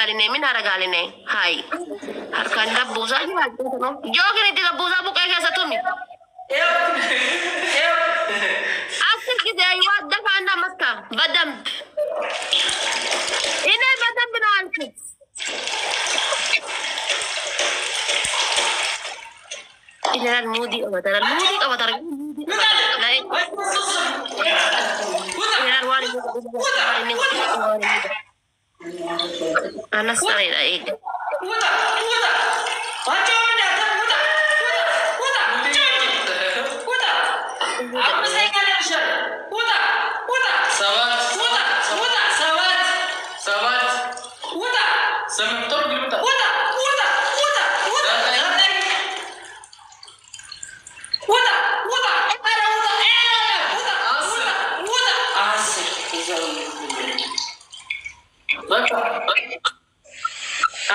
አረጋልን ምን አረጋልን ሀይ harkaan gabbuusaa jira jookin itti gabbuusaa buqqee keessa tumi አስር ጊዜ አይዋ ደፋና መታ በደንብ እኔ በደንብ ነው አልኩት። ይላል ሙዲ ቀበታል ሙዲ ቀበታል ይላል ዋን አነሳይ ላይ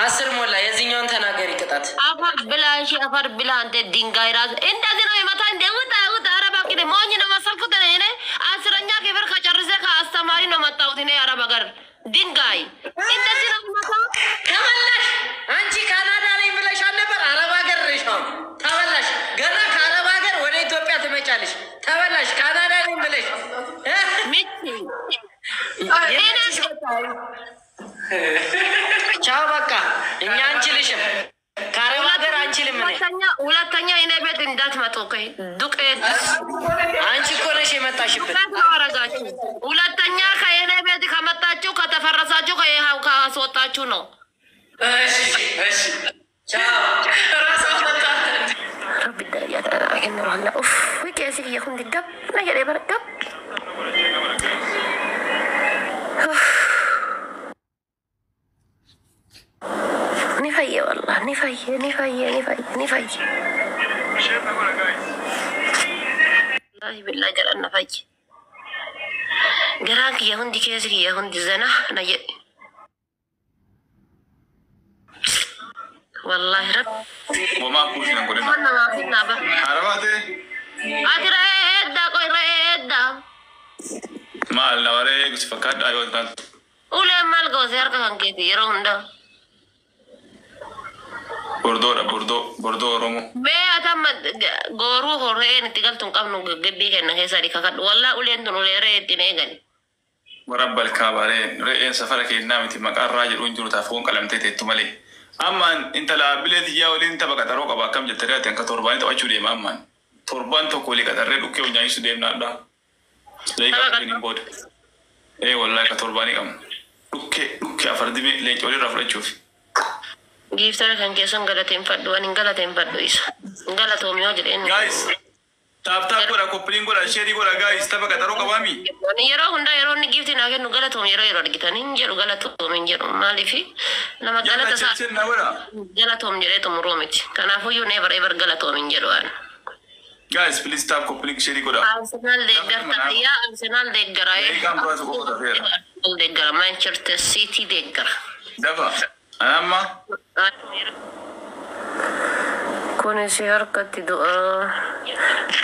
አስር ሞላ። የዚህኛውን ተናገሪ ቅጣት። አፈር ብላ እሺ፣ አፈር ብላ አንተ ድንጋይ ራስ እንደዚህ ነው የመታ እንደ ውጣ ውጣ። ኧረ እባክህ ሞኝ ነው መሰልኩት። እኔ 10ኛ ክፍል ከጨርሴ ከአስተማሪ ነው መጣሁት። እኔ አረብ ሀገር ድንጋይ እንደዚህ ነው የመታ። ተበላሽ። አንቺ ካናዳ ነኝ ብለሻል ነበር። አረብ ሀገር ነሽ አሁን። ተበላሽ። ገና ከአረብ ሀገር ወደ ኢትዮጵያ ትመጫለሽ። ተበላሽ። ካናዳ ነኝ ብለሽ ምቺ ቻው። በቃ እኛ አንችልሽም። ከአረብ ሀገር አንችልም። እኔ ሁለተኛ እኔ ቤት እንዳትመጡ። ቆይ ዱቄት አንቺ እኮ ነሽ የመጣሽብን። ዱቄት ነው አረጋችሁ። ሁለተኛ ከእኔ ቤት ከመጣችሁ ከተፈረሳችሁ ከይኸው ካስወጣችሁ ነው። ረቢ ደረጃ ተናገር ኡፍ ቄሲ የሁን ድገብ ነገር በረገብ Ni fayye wallah, ni fayye, ni fayye, ni fayye, ni fayye. Wallahi billahi garaan na fayye. Garaan kiyya hundi keessi kiyya hundi zana na jedhe. Wallahi rabbi. Wamaa kuusinan godhina. Waan namaaf hin dhaaba. Harabaate Ati re'ee eeddaa qoy re'ee eeddaa. maal na waree si fakkaadhaa yoo taatu. Uleen maal goose harka kan keeti yeroo hundaa. Bordoodha bordoo bordoo Oromoo. Mee atamma gooruu horreeen itti galtu hin qabnu gibbii kenna keessa kakadhu. Wallaa uleen tun ulee re'ee ittiin eegani. Warra balkaa re'een safara kennaa miti maqaan jedhu hin jiru taaf foon qalamtee teettu malee. Ammaan intala bilee xiyyaa waliin tapha qaxaroo qaba akkam jettee re'aati akka torbaanii taphachuu deema ammaan. Torbaan tokko walii qaxarree dhukkee nyaachisuu deemnaadha. Daqiiqaa kudhaniin booda. Ee wallaahi ka torbaanii qabna. Dhukkee dhukkee afar dibee leenca walirraa fudhachuuf. Giiftara kan keessan galateeffadhu ani hin galateeffadhu isa. Hin galatoomi yoo jedheen. Guys, tap tap godha koppiliin godha sheerii godha guys tapha qaxaroo qabaami. Yeroo hundaa yeroo inni giiftii naa kennu galatoomi yeroo yeroo argitan hin jedhu galatoomi hin jedhu maaliifi nama galata isaa Jalla na godha. galatoom jedhee xumuruu miti. Kanaafuyyuu never ever galatoomi hin jedhu ani. Guys, please tap koppiliin sheerii godha. Arsenal deeggarta yaa Arsenal deeggara. Daqiiqaa muraasa qofa tafeera. Arsenal deeggara Manchester City deeggara. Dafa. Amma Kunis harkatti du'a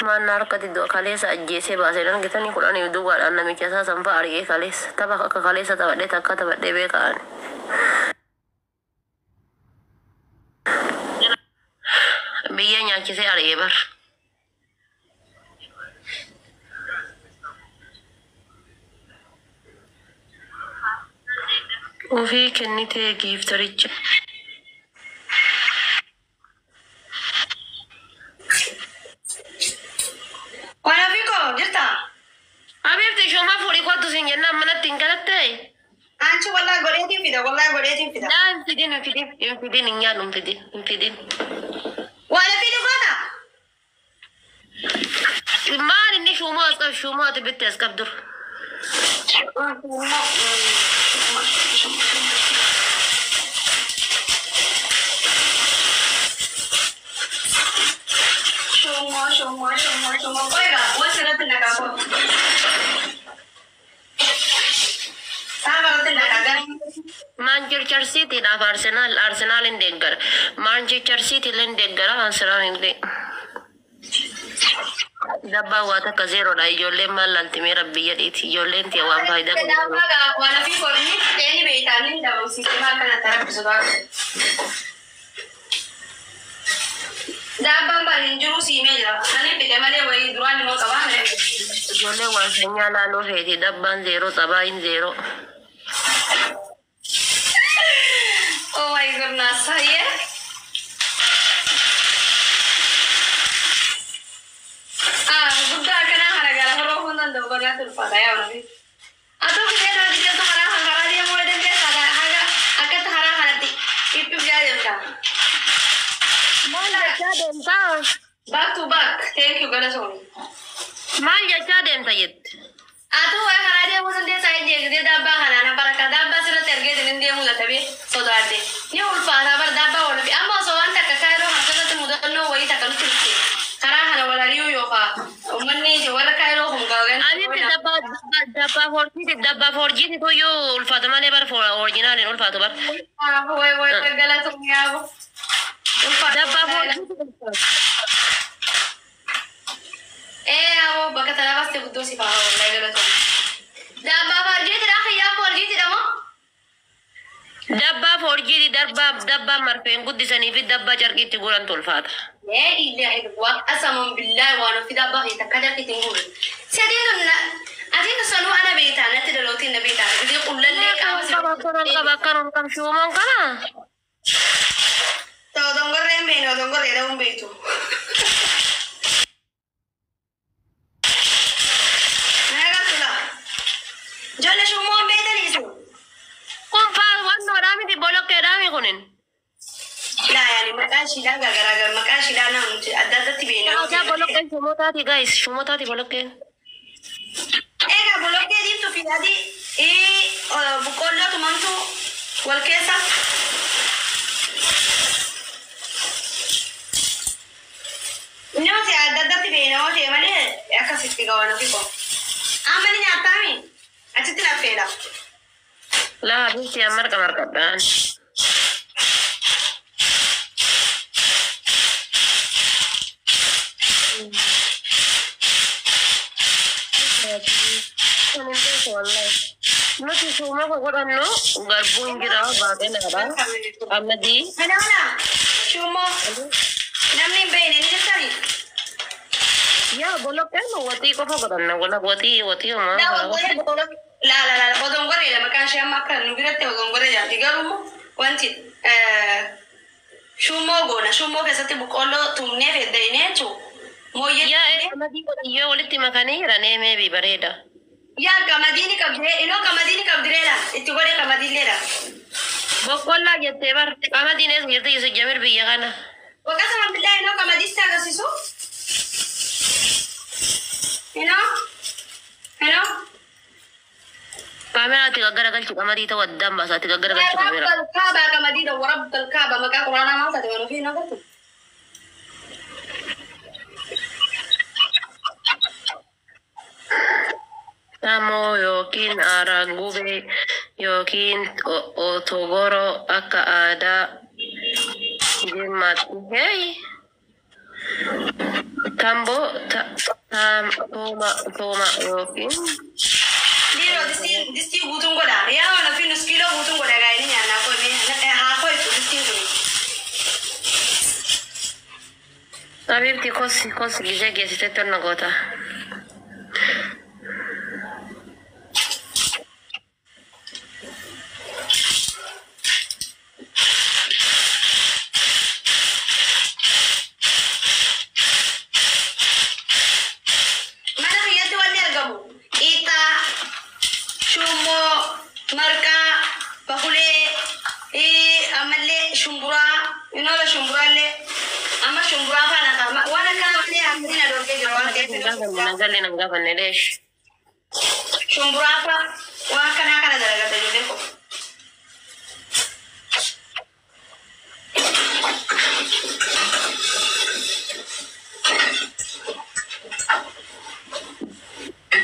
maanna harkatti du'a kaleessa ajjeesee baasee argitanii kudhanii duwwaadhaan namicha isaa sanfaa ari'ee kaleessa tapha akka kaleessa taphadhee takka taphadhee beekaan. Biyya nyaachisee ari'ee bar. Ofii kennitee giiftaricha. Waan ofii koo jirta? Abiifti shoomaa fuudhii kottu siin jennaan manatti hin galattee? Anchi wallaa godheetiin fida, wallaa godheetiin fida. Naa hin fidin hin fidin hin fidin hin nyaadhu hin fidin hin fidin. Waan ofii dhugaata? Maal inni shuumoo as qab shuumoo ati bitte as qabdur. Shummoo, shummoo, shummoo, shummoo. Qoyga, waan irratti naqaa koo. Saama irratti naqaa gara. Manchester City dhaaf Arsenal Arsenal hin deeggara. Manchester City illee hin deeggara Arsenal hin deeggara. keessatti dabbaa waa takka zeeroodha. Ijoolleen maal laalti mee rabbi jedhiiti. Ijoolleen tiya waan faayidaa qabu. Dabbaa waan ofii korni ta'ee beektaa ni dhabamsiisee maal kanatti rabbisu ta'a. Dabbaan baan hin jiru siimee jira. Ani fide malee wayii duraan immoo qabaa malee. Ijoolleen waan seenyaa laaluu feeti. Dabbaan zeeroo, xabaayin zeeroo. Oh my goodness. Yeah. Ah, guddaa akkanaa kana gara horoo hundaan dogoggorraatti ulfaata yaa nabi. Atoo gisee nama dideetu karaa kan karaa deemuu dandeessa haga akkatti karaa kanatti itti deemta. Maal jechaa deemtaa? Back to back. Thank you galatoomi. Maal jechaa deemta jette? Atoo waa'ee karaa deemuu dandeessa hin jeeqitee daabbaa kanaan baraka daabbaa sirratti argeetiin hin deemuu dadhabee sodaadde. Ni ulfaata bar daabbaa wal fi amma osoo waan takka kaayiroo kan keessatti mudannoo wayii takka nutti dhufte karaa kana wal ari'uu yookaan uummanni warra kaayiroo kun gaagan. Abitti dabbaa dabbaa foorjiiti dabbaa foorjiiti tuyyuu ulfaata malee bar orijinaaliin ulfaatu bar. Way way galatoomi yaabo. Dabbaa foorjiiti ulfaata. Ee aboo bakka tanaa baastee guddoo si faa wallahi galatoomi. Dabbaa foorjiiti dha xiyyaa foorjiiti dha moo? Dabbaa foorjiiti dabbaa dabbaa marfeen guddisanii fi dabbaa carqiitti guurantu ulfaata. Lee ilaahi waaqasaman billaahi waan ofii dabbaa fi takka carqiitti hin guuran. Si adiin tun adiin tun sanuu ana beektaa natti dhalootiin na beektaa gisee qullallee qaama si. Akkanan qaba akkanan qaba shuumoon kana. Ta'u dongorree hin beekne dongorree dha'uun hin beektu. Nagaa tula. Ijoollee shuumoo hin beektanii isin. Kun faa wannoodhaa miti bolokkeedhaa kunin. Laa yaani maqaan shiidhaa garaagaraa maqaan shiidhaa nama nuti adda addatti beekna. Aadaa boloqqeen shumootaati guys shumootaati boloqqeen. Egaa boloqqee diimtuu fi adii boqqoolloo tumamtuu wal keessa. Nuti adda addatti beekna yoo ta'e malee akkasitti gawan ofii qofa. Amma ni nyaataami? Achitti laffeedha. Laa bifti marqa marqadhaan. Nuti suuma ko godhannu garbuun jira baaqelaadha. Qamadii. Kanaana shummoo namni hin beekne ni jirtani? Yaa boloqqeen waxii qofa godhanna wala waxii waxii homaa. Laa laa laa odongoreedha maqaan ishee amma akka nu biratti odongoree jedhamti garuu wanti shummoo goona shummoo keessatti boqqoolloo tumnee feddeenee jechuun mooyyee. Yaa qamadii qotiyyoo walitti makanii jiran meebii bareeda. Yaa qamadii ni qabdi inoo qamadii ni qabdireedha itti godhe qamadiilleedha. Boqqollaa jettee bar qamadiin eessa jirti Yusuf Jamil biyya kana. Waqasama billaa inoo qamadii si agarsiisu. Inoo inoo. Kaameraa itti gaggaragalchu qamadii ta'uu addaan baasaa itti gaggaragalchu kaameraa. Rabbal kaaba qamadiidha warabbal kaaba maqaa quraanaa maal taate waan ofii hin agartu. Tamoo yookiin arangubee yookiin otogoro akka aadaa jimmaatti. Hey! Tamboo tooma tooma yookiin Dhiiroo distiin distii guutuun godha. Yaa waan ofii nus kiiloo guutuun godha gaa'elli nyaannaa qo'ee haa qo'etu distiin kun. Habibti kosi kosi gisee geessitetti onna goota. Mana kiyyatti wanni argamu qiixxaa, shummoo, marqaa, bakulee, ammallee shumburaa, inoola shumburaallee amma shumburaa faana qaba. Waan akkana malee akkasiin adoolgee jira waan ta'eef. Nagallee nan gaafanne leesh. Shumburaa fa'a waan akkanaa kana dalagata ijoollee koo.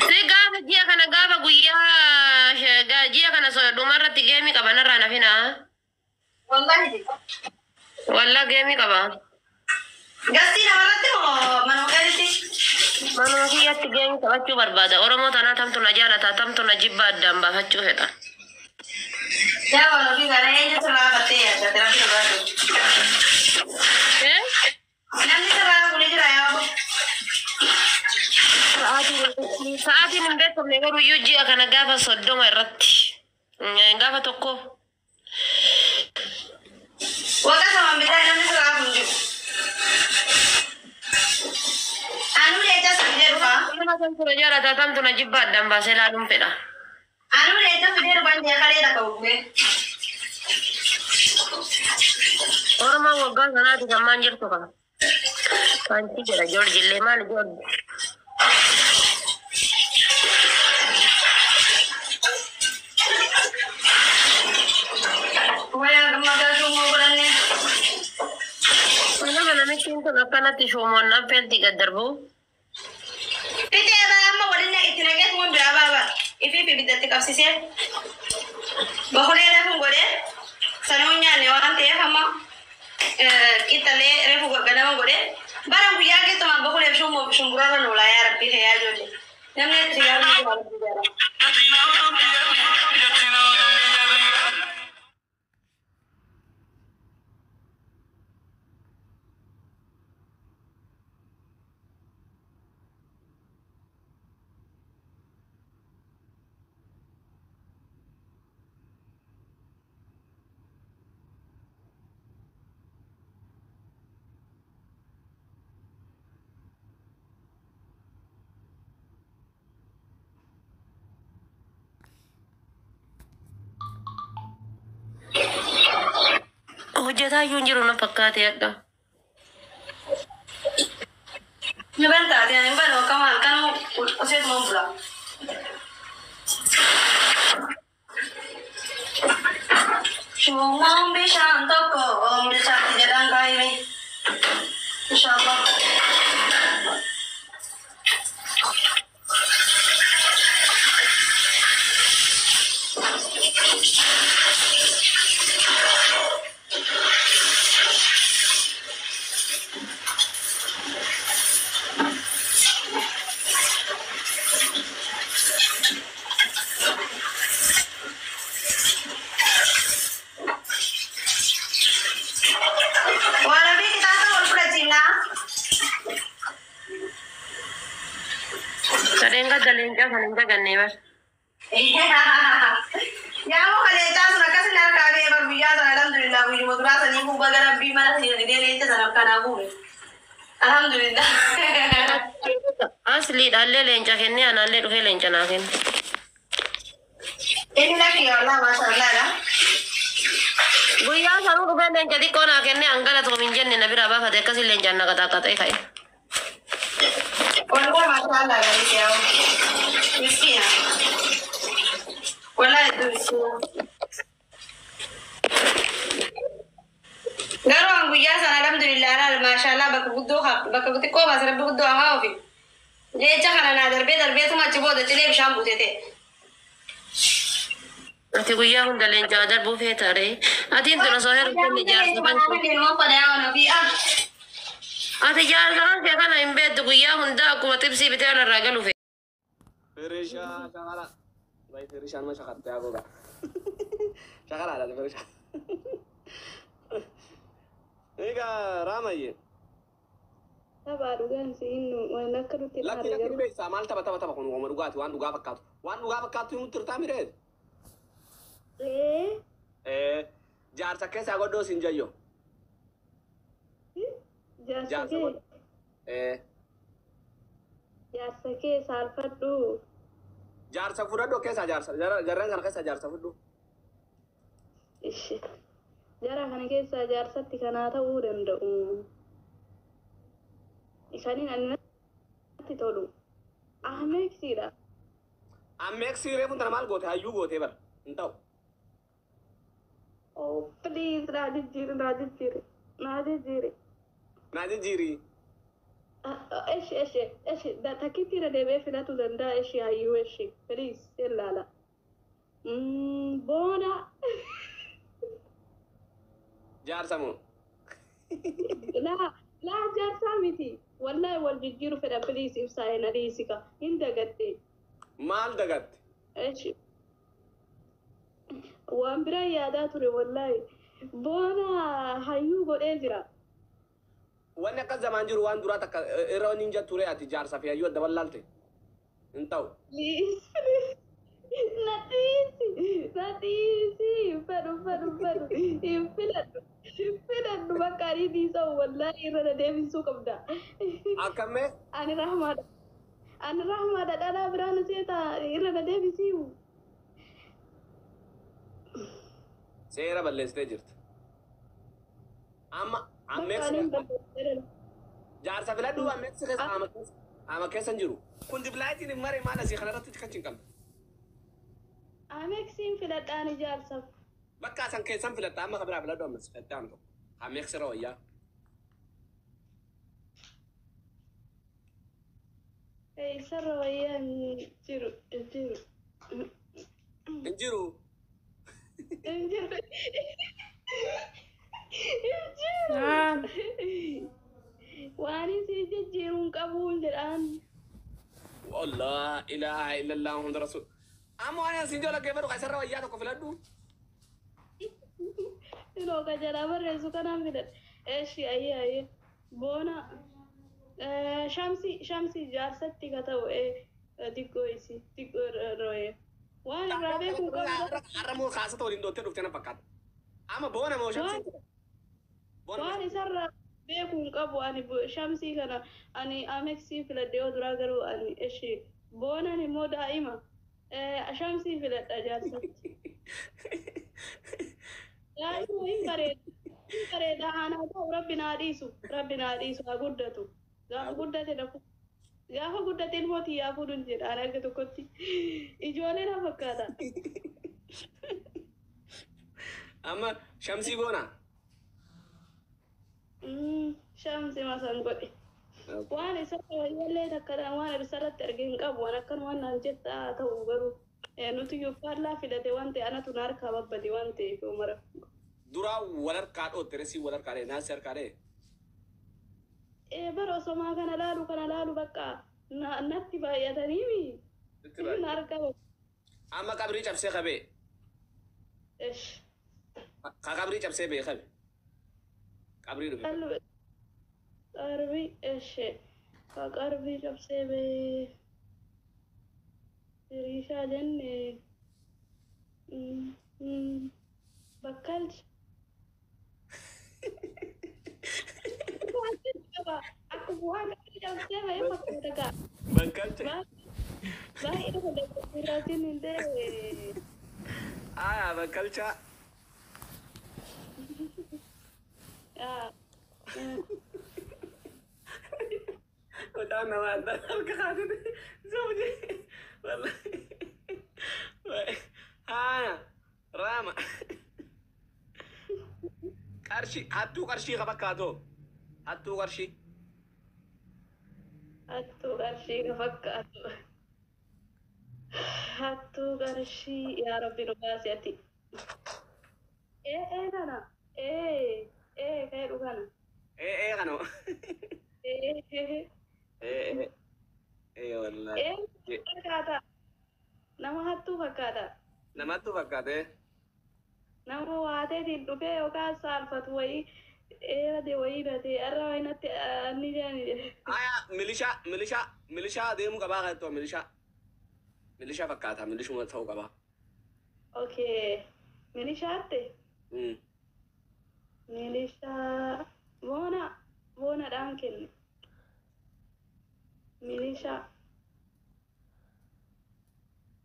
Si gaafa ji'a kana gaafa guyyaa ji'a kana dhumarratti geemii qaba narraa nafinaa. Wallahi. Wallaa geemii qaba. Gastii namarratti moo manuma keessatti? Manuma Irratti geemii taphachuu barbaada. Oromoo tanaa tamtu na jaalata tamtu na jibba addaan baafachuu fedha. Yaa waan ofii kana eenyutu raafattee yaadda rabbi dhugaatu. Eh? Namni sirraa kuni jira yaa obbo. Sa'aatiin hin beekamne garuu iyyuu ji'a kana gaafa 30 irratti gaafa 1. Waqa saman bitaa namni sirraa kun jiru. Anuu leenca fidee dhufa. Nama tamtu na jaalata tamtu na jibba addaan baasee ilaaluun fedha. Anuu leenca fidee dhufan jee kalee takka bubbee. Oromoon waggaa sanaati kan maan jirtu kana. Wanti jedha Joorji illee maali Joorji? Wayaa gammadaa shummoo godhannee. Nama namichi kun akkanatti shuumoon affeelti gad darbu. Fixee baa amma waliin itti naqee tuma biraa baaba. Ifiif ibiddatti qabsiisee. Bakulee reefu godhee sanuu nyaanne waan ta'eef amma qixxalee reefu ganama godhee bara guyyaa keessumaa bakuleef shummoo fi shumburarra noolaa yaa rabbii yaa ijoollee. Namni itti yaaduu jira rabbii jala. Hojjetaa iyyuu hin jiru na fakkaate adda. Ni ban taate ani ban akkama halkan useetuma bula. Shumoon bishaan tokko bilchaatti jedhan kaayime. Inshallah. Waan ofii kitaaba wal fudhachiifnaa. Sadeen gadda leencaa kan hin daganne bar. Yaa muka leencaa sun akkasin harkaa ba'ee bar guyyaa sana alhamdulillah guyyuma duraa sanii kun baga rabbii mana sanii fidee leenca sana akkanaa guure. Alhamdulillah. Asliidhaallee leenca kennee anaallee dhufee leenca naa kenne. Inni lakki wallah maashaallaadha. Guyyaa sanuu dhufee leenca xiqqoo naa kennee hangala tokko hin jenne na biraa baafate akkasin leencaan na qaxaaqaxee ka'e. Wallah maashaallah gariisi yaa miskiina. Wallah hedduu miskiina. Garuu an guyyaa sana alhamdulillah laal maashaallah bakka guddoo bakka xiqqoo baase rabbi guddoo haa ofi. Leenca kana naa darbee darbeetuma achi booda cilee bishaan buute ta'e. Ati guyyaa hunda leencaa darbuu feeta ree. Atiin tun osoo heerumte jaarsa kan Ati jaarsa kan kee kana hin beektu guyyaa hundaa akkuma xibsii bitee alarraa galu feeta. Firishaa shaqala. Bay firishaan ma shaqattee haguuga. Shaqalaadha firishaa. Egaa Raamayye. Taphaa dhugaan siin waan akka nutti hin Lakki aarre lakki ni garuu. beektaa maal tapha tapha tapha kun uumama dhugaati waan dhugaa fakkaatu. Waan dhugaa fakkaatu himutti hirtaa miree? Ee Ee jaarsa keessaa godhoo siin jayyo. jaarsa Jaarsa kee godho. Ee jaarsa kee saalfadhu. jaarsa fudhadhu keessaa jaarsa jarreen kana keessaa jaarsa fudhu. Ishi. Jara kana keessaa jaarsatti kanaa ta'uu danda'u. Isaniin ani natti tolu. Ahmeeksiidha. Ammeeksii reefuun tana maal goote hayyuu gootee bara hin ta'u. Oh please naa jijjiiri naa jijjiiri naa jijjiiri. Naa jijjiiri. Eshi eshi eshi takkiitti irra deebi'ee filatuu danda'a eshi hayyuu eshi please ilaala. Boona. Jaarsa moo? Laa laa jaarsaa miti. Wallahi wal jijjiiru fedha, please ibsaa hin adiisika. Hin dagatte. Maal dagatte? Eshi. Waan biraa yaadaa ture wallahi. Boona hayyuu godhee jira. Wanni akkas zamaan jiru waan duraa takka irra wanni hin jettu ture ati jaarsa fi hayyuu adda wallaalte. Hin ta'u. Please, please. Na dhiisi, na dhiisi. Fedhu, fedhu, fedhu. Hin filadhu. Hin filadhu bakka ani dhiisamu wallahi irra na deebisuu qabda. Akkammee? Ani rahmaadha. Ani rahmaadha, dhalaa biraan seeta irra na deebisiiyu. Seera balleessitee jirti. Amma Bakka ammeeksi ani hin balleesseera. Jaarsa filadhu, ammeeksi keessa ama keessa ama keessa hin jiru. Kun diblaayitiin hin mare maal asii kanarratti kachi hin qabdu. Ameeksiin filadhaan ijaarsaaf. Bakka san keessan filatta, amma kabiraa filadhu, ammas filadhaan tokko. Ameeksi irra wayyaa. Isarra wayyaa hin jiru, hin jiru. Hin jiru. Hin jiru. Hin jiru. Waan isin jijjiiruun qabuun jedhaan. Wallah ilaha illallah Muhammad rasul. Amma waan asiin jala geeffatu kan isarra wayyaa tokko filadhu. Inoo ka jalaa barreessu kanaan filadha. Eshi, ayyee ayyee. Boona shamsi shamsi jaarsatti ka ta'u xiqqoo isi xiqqoo ro'ee. Waan irraa beekuu qabu. Har'a moo kaasata waliin doottee dhuftee na fakkaata. Amma boona moo shamsii? Boona. Waan isarraa beekuu hin qabu ani shamsii kana ani ameksii filadhe yoo duraa garuu ani eshi boonan immoo daa'ima shamsii filadha jaarsatti. Daa'ima hin bareeda. Hin bareeda aanaa ta'u, rabbi naa dhiisu, rabbi naa dhiisu, haa guddatu. Gaafa guddate na gaafa guddate ilmoo tiyyaa fuudhuun jedha ani akka tokkotti ijoollee na fakkaata. Amma shamsii boona. Shamsi masan godhe. Waan isarra wayyallee takka waan isarratti arge hin qabu, waan akkan waan naan jetta haa ta'u garuu nuti iyyuu faallaa filate waan ta'e anatu na harkaa babbade waan ta'eef mara. Duraa wal harkaa dhootte resii wal harkaa dhee naasii harkaa dhee. Ee, bara osomaa kana laalu bakka natti baay'ataniimi. Sitti baay'ate. Na harkaa babbade. Amma qabrii cabsee qabee. Esh. Ka qabrii cabsee bee qabe. Qabrii dhufe. Qalbi qarbii eshe ka qarbii cabsee bee hiriishaa jenne bakkalcha. Akkuma waan qarbii cabsee ba'ee fakkaata gaa. Bakkalcha. Baay'ee fedha hin ta'e. Aya, bakkalcha. Yaa. Mucaan nama adda harka kaatete. Zawje. Wallahi. Aya. Raama. Qarshii hattuu qarshii ka fakkaatoo. Hattuu qarshii. Hattuu qarshii ka fakkaatu. Hattuu qarshii, yaa Rabbi nu baasi ati. Ee ee kana. Ee ee ka'ee kana. Ee ee kana. Ee ee. Ee ee. Ee wallahi. Ee fakkaata. Nama hattuu fakkaata. Namattu fakkaate. Nama waateetiin dhufee yookaan saalfatu wayii dheerate wayii batee har'a wayii natti anni jedhani jedhe. Aya, milishaa milishaa milishaa deemuu qabaa kan milishaa. Milishaa fakkaata, milishuma ta'uu qabaa. Okay. Milishaatte? Milishaa boona boonaadhaan kenne. Milishaa.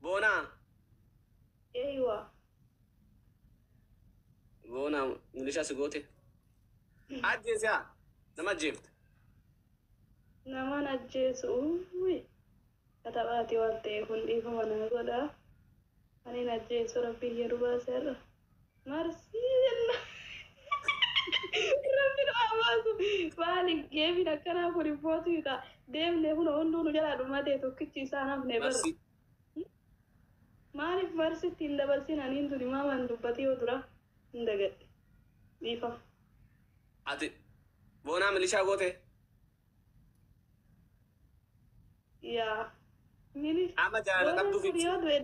Boonaa. Eeywa. Boonaa milishaa si goote. Ajjeesiyaa nama ajjeefte. Naman ajjeesu uwwi. Katabaati waan ta'eef kun dhiifama na godha. Ani hin ajjeesu, rabbi jedhu baaseerra. Marsii jenna. Rabbi nu haa baasu. Maali geebiin akkanaa kun ibbootu hiika. Deemnee kun hunduu nu jalaa dhumatee tokkichi isaan hafne bara. Marsii. Maaliif marsitti hin dabarsin? Aniin tuni maamaan dubbatee yoo dura hin dagadhe. Dhiifama. Ati boonaa milishaa goote. Yaa. Minis Amma jaalala boonaan qabduuf kun ibsi. yoo du'e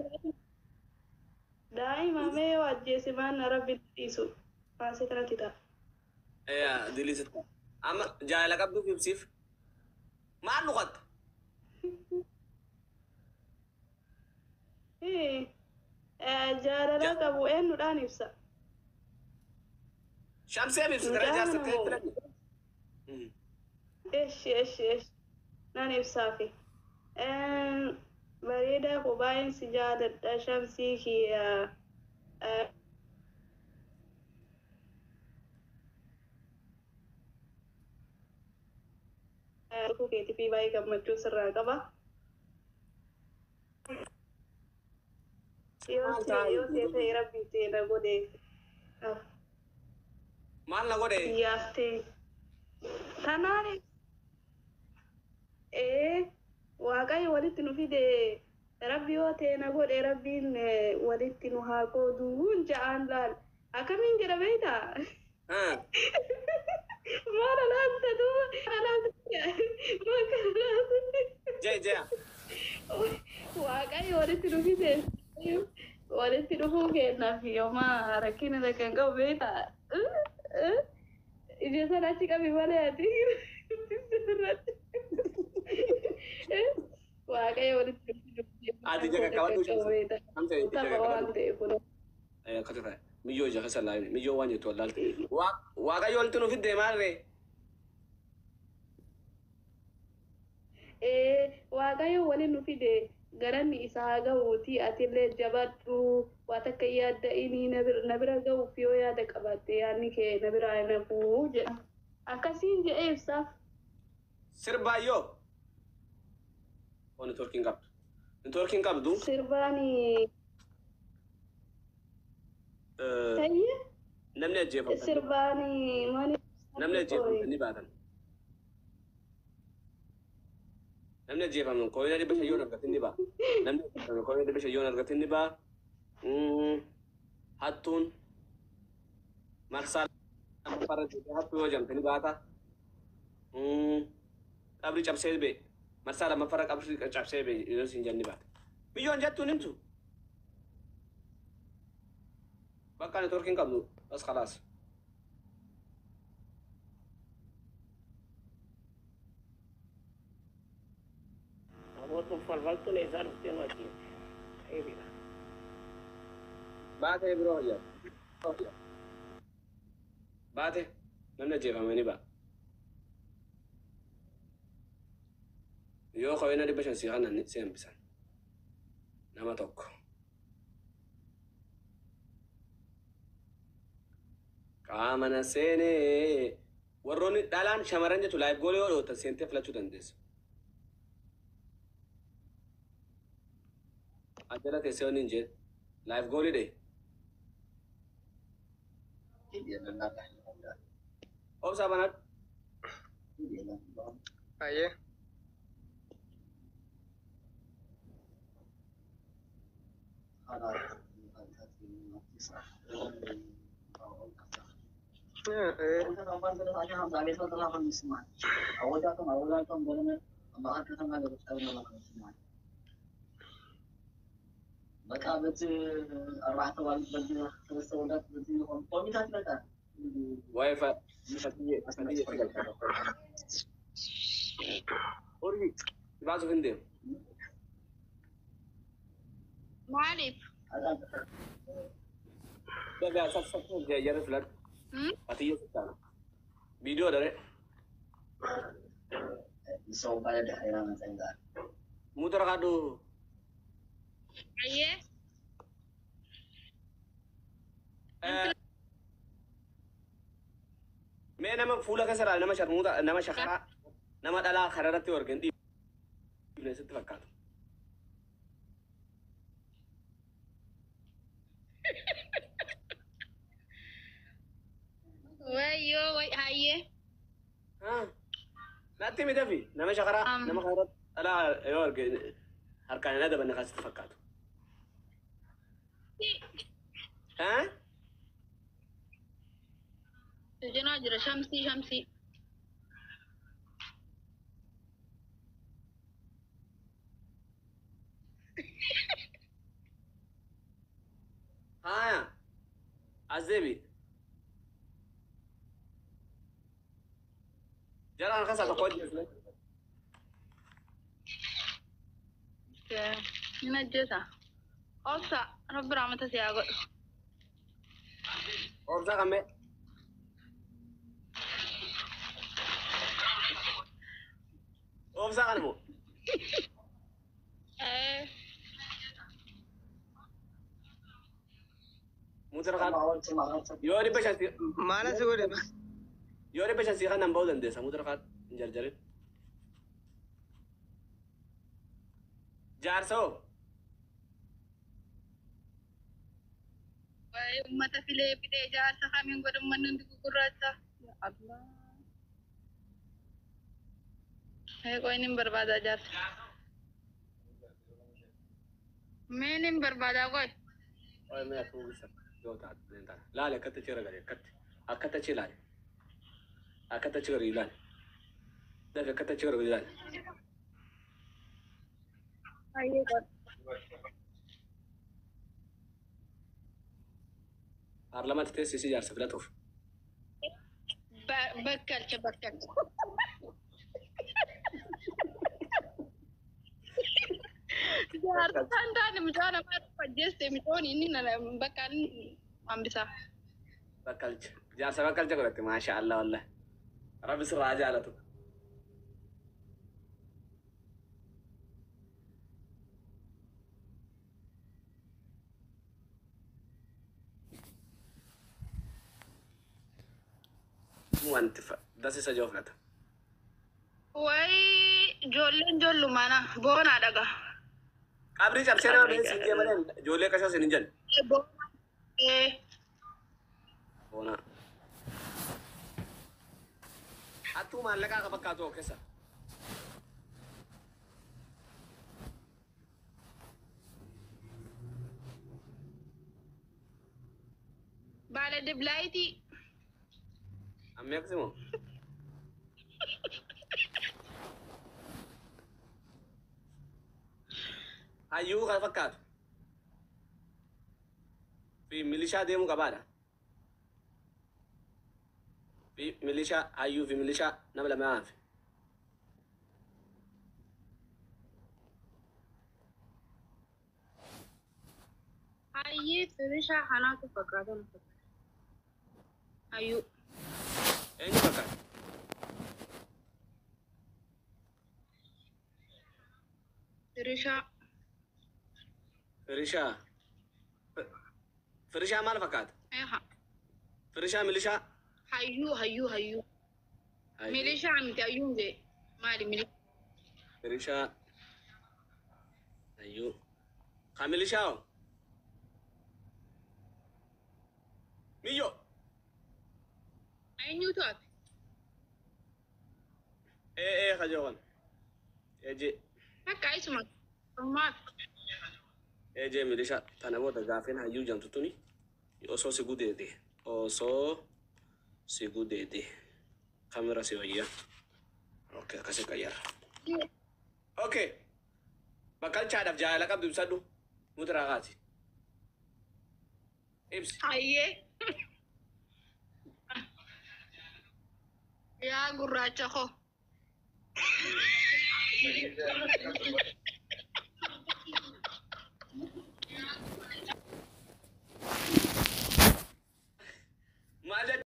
daa'ima mee yoo ajjeese maan rabbi dhiisu baasee kanatti ta'a. Yaa dilisitti. Amma jaalala qabduuf ibsiif. Maal luqatta? Jaalala qabu eenyudhaan ibsa? Shamsee ibsi gara Mucaa jaarsa kana ta'e moo? filadhu. Eshi eshi eshi nan ibsaafi. Bareedaa koo baay'een si jaaladha Shamsii kiyya. Dhufuu keetii fi baay'ee gammachuu sirraa qaba. Yoo Maal ta'e ta'a? yoo ta'e ta'e rabbi ta'e na godhe. Maal na godhe? Yaaftee. Tanaan Waaqayyo walitti nu fide rabbi yoo ta'e na godhe rabbiin walitti nu haa qoodu ja'aan laal. Akkamiin jedha beektaa? Maal alaanta duuba? Maal alaanta? Maal alaanta? Jee jee. Waaqayyo walitti nu fide walitti dhufuu keenyaaf yooma rakkina takka hin qabu beektaa? Ija sana achi qabi malee ati sirratti. Waaqayyo walitti nu fide Ati ija rakkoo takka qaqqabadhu hin qabu Shamsee. beektaa? Shamsee ija Tapha waan qaqqabadhu. ta'eef kun. Akkata ta'e. Miyyoo ija keessa laaline. Miyyoo waan jettu wallaalte. Waaqayyo walitti nu fidde maalree? Waaqayyo waliin nu fide galanni isaa haa ga'uuti atillee jabadhu waa takka yaadda inni na bira ga'uuf yoo yaada qabaatte yaadni kee na biraa hin hafuu jedha. Akkasiin jedhee ibsaaf. Sirbaayyoo. Oo networkiin qabdu. Networkiin qabdu. Sirbaani ta'ee Namni ajjeefamtan ni ba'a. sirbaani maali Namni ajjeefamtan ni baatan. Namni ajjeefaman kooyina 500 yoon argatin ni ba'a. Namni ajjeefaman kooyina 500 yoon argatin ni ba'a. Hattuun marsaa lammaffaarra deebi'ee hattuu yoo jedhamte ni baata. Qabri cabsee bee marsaa lammaffaarra qabri cabsee bee yoo siin jenni baata. Biyyoon jettuun himtu. Bakka networkiin qabdu bas khalaas. Abootun falfaltuun eessaa dhuftee nu ajjeefte? Eebila. Baatee biroo hojjata. Baate namni ajjeefame ni ba'a. Yoo kooyina 500 sii kanan si hambisan. Nama tokko. Qaama na seenee warroonni dhalaan shamarran jettu live goolii yoo dhootan seentee filachuu dandeessu. Ajjala teessee wanni hin jeen live goolii dhee. Obsaa banadhu. Ayyee. Waa'ee fatiyyee fatiyyee si galcha. Urgi si baasuuf hin deemu. Maaliif? Dagaa sassabtuu jarri filadhu. Fatiyyee si taana. Viidiyoo daree. Muutara kaadhu. Ayyee. Mee nama fuula keessa ilaali nama sharmuuta nama shakaraa nama dhalaa karaa irratti argan dhiibne sitti fakkaatu. Wayyoo way hayyee. Natti himi dafi nama shakaraa nama karaa irratti dhalaa yoo arge harkaan hin adabanne kan sitti fakkaatu. Jenaa jira Shamsii Shamsii. As deebi. Jara kana keessaa tokko ajjeesne. Hin ajjeesa. Obsa rabbi raamata si haa godhu. Obsa kammee. Obsa kana moo? Eh. Muutira kan. Yoo 500 Maala si godhe? Yoo 500 si kanan ba'uu dandeessa muutira kan hin jarjarin. Jaarsa hoo? Waa'ee uummata filee fidee jaarsa kamiin godhu uummanni hundi gugurraacha. Ya Allah. Ee qoy nin barbaadaa jaarsa. Mee nin barbaadaa qoy. Qoy mee fuugisa yoo taate hin taane. Laali akkatti achi garagalee akkatti akkatti achi ilaali. Akkatti achi garagalee ilaali. Dafi akkatti achi garagalee ilaali. Ayyee qoy. Paarlamaatti teessisii jaarsa filatuuf. Bakkalcha bakkalcha. Jaarsa hin taane mucaa namaa ajjeeste mucoon inni bakka inni hambisaa. Bakkalcha. Jaarsa bakkalcha godhatte maasha Allah wallahi. Rabbi sirraa jaalatu. Wanti dasisa joo filata. Wayi ijoolleen ijoollumaana boonaa dhaga. Qabrii cabsee nama beeksisi jee malee ijoollee qashoo isin hin jenne. Boonaa. Boonaa. Hattuu maallaqaa ka fakkaatu of keessa. Baala diblaayitii. Ammee akkasimoo? Hayyuu ka fakkaatu. Fi milishaa deemuu qabaadha. Fi milishaa hayyuu fi milishaa nama lama hafe. Hayyee firishaa kanaatu fakkaata na fakkaata. Hayyuu. Eenyu fakkaata? Firishaa. Firishaa. Firishaa maal fakkaata? Eha. Firishaa milishaa. Hayyuu hayyuu hayyuu. Milishaa miti hayyuun jee. Maali milishaa? Firishaa. Hayyuu. Ka milishaa hoo? Miyyoo. Eenyutu hafe? Ee ee kajoon. Eejee. Bakka isuma. Maaf. Eejee milishaa tana booda gaafeen hayyuu jamtu tuni osoo si gudeede osoo si gudeede kamera si wayya. Okay akkasi qayyara. Okay. Bakkalchaadhaaf jaalala qabdu ibsadhu. Muturaa kaati. Ibsi. Hayyee. Yaa gurraacha koo.